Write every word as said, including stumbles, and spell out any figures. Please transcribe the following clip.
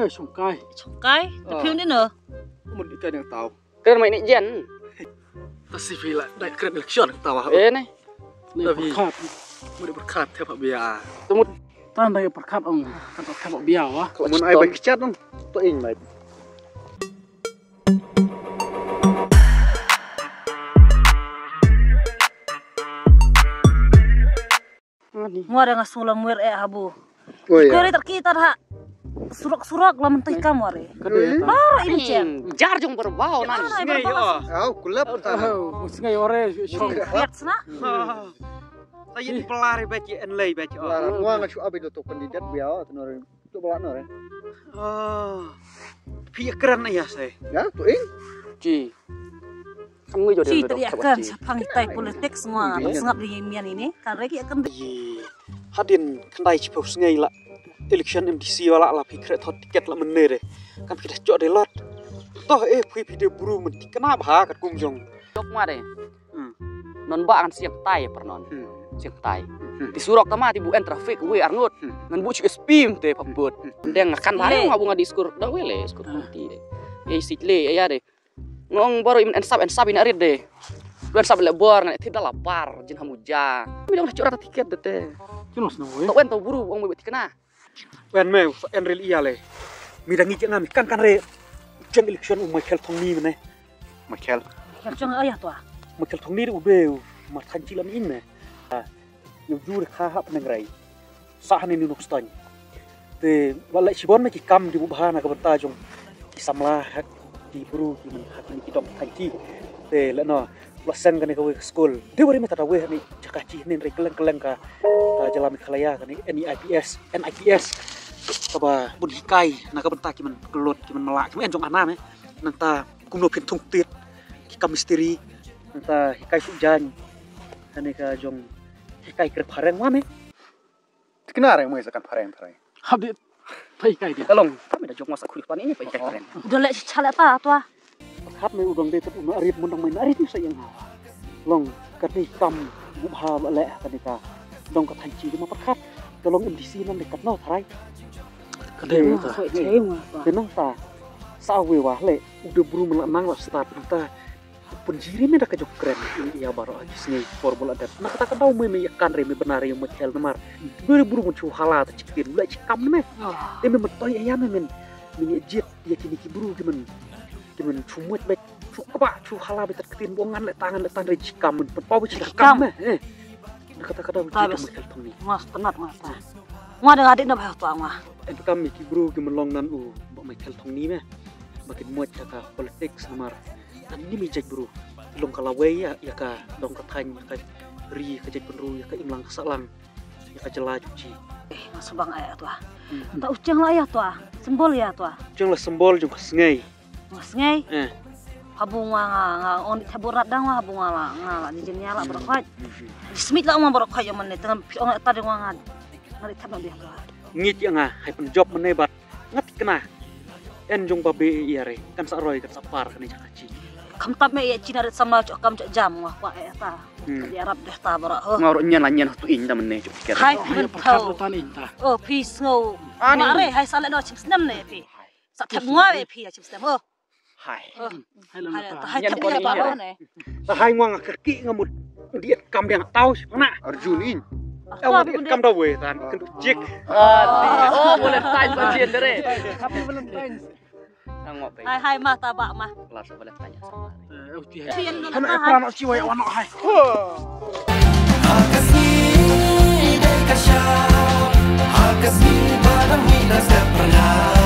Shongkai. Shongkai? Te phi wan dei no? Mut dei kai dang tau. Kren mai ni jen. Ta si phi la dei kren election tau ah. Eh ni. Ni pyrkhat. Mut dei pyrkhat thep bia. Te mut. Tan dei pyrkhat ong. Kan thep bia wa. Mut ai bai kchat ong. To ing mai. Ngwa da nga sngewlem wer eh habu. Kori tar ki tar ha. Surok surok la mentoi kam ware. Bar im chen. Jar jong berbau nan. Sngai yo. Au kulap. Sngai ore. Shong. Sna. Sa yin pelari beki en lei beki. Ngwa nga shu abi do to kandidat bia. Tenor. Tu bala no re. Oh. Phi kren ya se. Ya, tu ing. Ji. Kan ngui jo. Ji, tadi akan sapang itai politik semua. Sngap di mian ini. Kan reki akan. Hadin khyndai shiphew sngi la election M D C wala la phi khreh thot tiket la mynne re. Kan phi da jok de lot. Toh eh phi phi de bru mynti kena bha kat kum jong. Jok ma de. Hmm. Non ba ngan siang tai per non. Hmm. Siang tai. Hmm. Ti surok tama ti bu en traffic we arngut. Hmm. Ngan bu chik spim te paput. Hmm. Deng kan bare nga bu nga diskur dang we le skur ti de. Ye sit le ya de. Ngong baru im ensap ensap ina rit de. Ensap le bor ngan ti da lapar jin hamuja. Mi dong chura tiket de te. Chunus no we. To wen to buru ong we tikna. Wen me, en ril iya le. Mi da ngi jeng ami kan kan re. Jeng election u Michael Thongni mene. Michael. Election aya to. Michael Thongni u be u ma than chi lam in me. Yu jur kha hap neng rai. Sa hane ni nuk stony. Te wala shibon me ki kam di bu bha na ka bynta jong. Ki samla hak ki bru ki men hak ni ki dong than chi. Te le no. Plaseng kane ka wei ka skul. Dei wari meta da wei hani jaka chi hnin rei keleng keleng ka ka jala Meghalaya kane N I P S, N I P S. Kaba bun hikai na ka bynta ki man kelut ki man mala ki man jong ana me. Nangta kumno phin thung tit ki kam mistri. Nangta hikai suk jan. Kane ka jong hikai kre phareng wa me. Tikna re mo sa kan phareng phareng. Habit. Pai kai dia. Kalong, kami da jok masa khuri pan ini pai kai phareng. Udah lek chala ta tua. Hap me udong de tep uma arit mundong mai arit sa yang hawa. Long kati kam bu ha ba lek kati ka dong ka thanchi ma perkhat. Kalong M D C nan de kat no tharai. Kati ta. Tenang ta. Sa we wa le udah bru melak nang la start ta. Pynjiri me da ka jong kren ïa baroh ha ki sngi por bula dep. Na kata ka daw me me ïa kan re me bna re me khel namar. Beri bru mun chu hala ta chik tin la chik kam me. Te me mentoi ïa me men. Me ïa jied ïa kini ki bru ki men. Ki men chu muat bek chu kaba chu hala bek ta kin bo ngan le tangan le tan re chik kam men. Pynpaw bek chik kam me. Eh. Na kata ka daw jied me khel thong ni. Mas tenat mas. Ngwa da ngadik na ba to ngwa. En kam me ki bru ki men long nan u ba me khel thong ni me. Ba kin muat ka politics namar. Kan ni mi jait bru. Long ka lawei ïa, ïa ka dong ka thaiñ, ïa ka ri, ka jait bynru, ïa ka imlang ka sahlang, ïa ka jylla jong chi. Eh, nga sbang ai tua. Hmm. Ta u cheng la ïa tua. Symbol ïa tua. Cheng la symbol jong ka sngi. Nga sngi. Eh. Habu nga nga nga on thabu rat dang nga habu nga la nga la jin ya la baroh khaj. Smit la nga baroh khaj ïa man ne tang pi ong ta dang nga. Nga ri thab na biang ka. Ngi ti nga hai pynjop man ne bat. Nga tikna. En jong ba be ïa re kan sa roi kan sa par kan jaka chi. Kham tap me ïa chi na rit samla chok kam chok jam ngwa kwa ïa ta. Hmm. Ïa rap deh ta bara. Nga ro nyan la nyan tu in da men ne chok kere. Hai men pau. Oh phi sngo. Ani. Ngwa re hai sa le no chim snem ne phi. Sa thep ngwa re phi chim snem oh. Hai. Hai lang ta. Hai thep ngwa re. Sa hai ngwa nga kaki nga mut. Di kam dia tau si pna. Arjun in. Kam da we tan kan chik. Oh Valentine sa jin dere. Happy Valentine. Hai hai ma ta ba ma. Kelas Valentine sa ma. Hana pran si wai ono hai. Hakasni dei ka sha. Hakasni ba dang mi das da pernah.